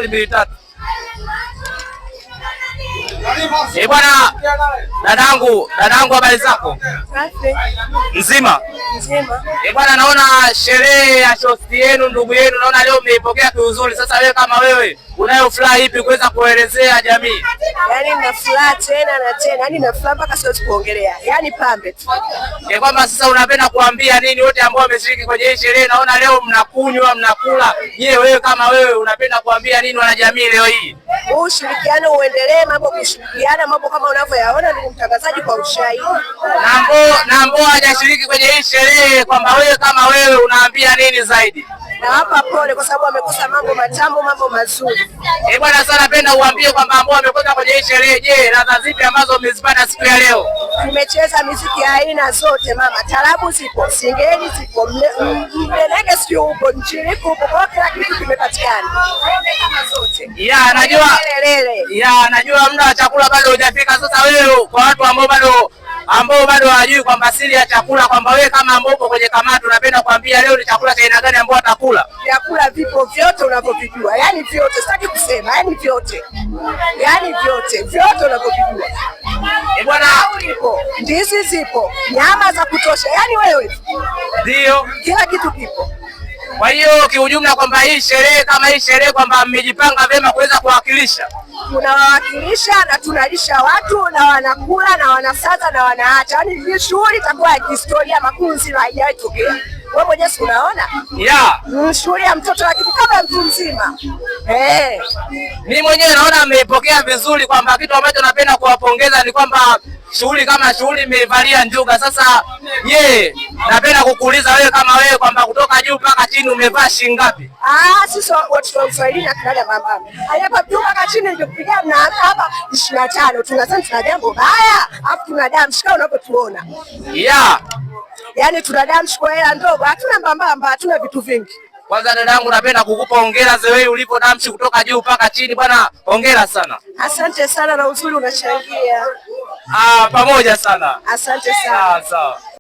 stori mbili tatu. Eh, bwana dadangu, dadangu habari zako? Safi. Nzima? Nzima. Eh, bwana naona sherehe ya shosti yenu ndugu yenu naona leo mmeipokea kiuzuri. Sasa wewe kama wewe unayo furaha ipi kuweza kuelezea jamii? Yaani nina furaha tena na tena, yaani nina furaha mpaka siwezi kuongelea, yaani pambe tu. Ni kwamba sasa unapenda kuambia nini wote ambao wameshiriki kwenye hii sherehe? Naona leo mnakunywa mnakula. Je, wewe kama wewe unapenda kuambia nini wanajamii leo hii? Huu ushirikiano uendelee, mambo kushirikiana, mambo kama unavyoyaona ndugu mtangazaji, kwa ushahidi. Na ambao hawajashiriki kwenye hii sherehe, kwamba wewe kama wewe unaambia nini zaidi? Nawapa pole kwa sababu wamekosa mambo matamu, mambo mazuri. Eh, bwana sana napenda uambie kwamba ambao wamekwenda kwenye hii sherehe, je, ladha zipi ambazo umezipata siku ya leo? Tumecheza miziki ya aina zote mama, tarabu zipo, singeli zipo, mdelege sio upo, mchiriku upo, kwa kila kitu kimepatikana kama zote. Ya, najua Lelele. ya najua muda wa chakula bado hujafika. Sasa wewe kwa watu ambao bado hawajui kwamba siri ya chakula, kwamba wewe kama ambao upo kwenye kamati unapenda kuambia leo ni chakula cha aina gani ambao watakula? Vyakula vipo vyote unavyovijua, yani vyote, sitaki kusema, yani vyote, yani vyote vyote unavyovijua. Eh, bwana Ipo, ndizi zipo, nyama za kutosha, yani wewe ndio. kila kitu kipo. Kwa hiyo kiujumla kwamba hii sherehe kama hii sherehe kwamba mmejipanga vyema kuweza kuwakilisha. Tunawawakilisha na tunalisha watu na wanakula na wanasaza na wanaacha, yani hii shughuli itakuwa ya kihistoria, makunzi na haijawahi tokea. Wewe mwenyewe si unaona Ya, shughuli ya mtoto lakini kama mtu mzima eh. mimi mwenyewe naona mmeipokea vizuri, kwamba kitu ambacho napenda kuwapongeza ni kwamba shughuli kama shughuli mmeivalia njuga. Sasa je, napenda kukuuliza wewe kama wewe kwamba kutoka juu mpaka chini umevaa shilingi ngapi? Ah, sisi watu wa Uswahilini hatunaga mambamba. Hapa juu mpaka chini ningekupigia na hapa 25. Tunasema tuna jambo baya, afu tuna damu shika unapotuona. Ya, Yaani tuna damu kwa hela ndogo, hatuna mbambamba, hatuna vitu vingi. kwanza dadangu, napenda kukupa hongera zewe ulipo damshi kutoka juu mpaka chini bwana, hongera sana. Asante sana na uzuri unachangia. Ah, pamoja sana. Asante sana. Sawa sawa.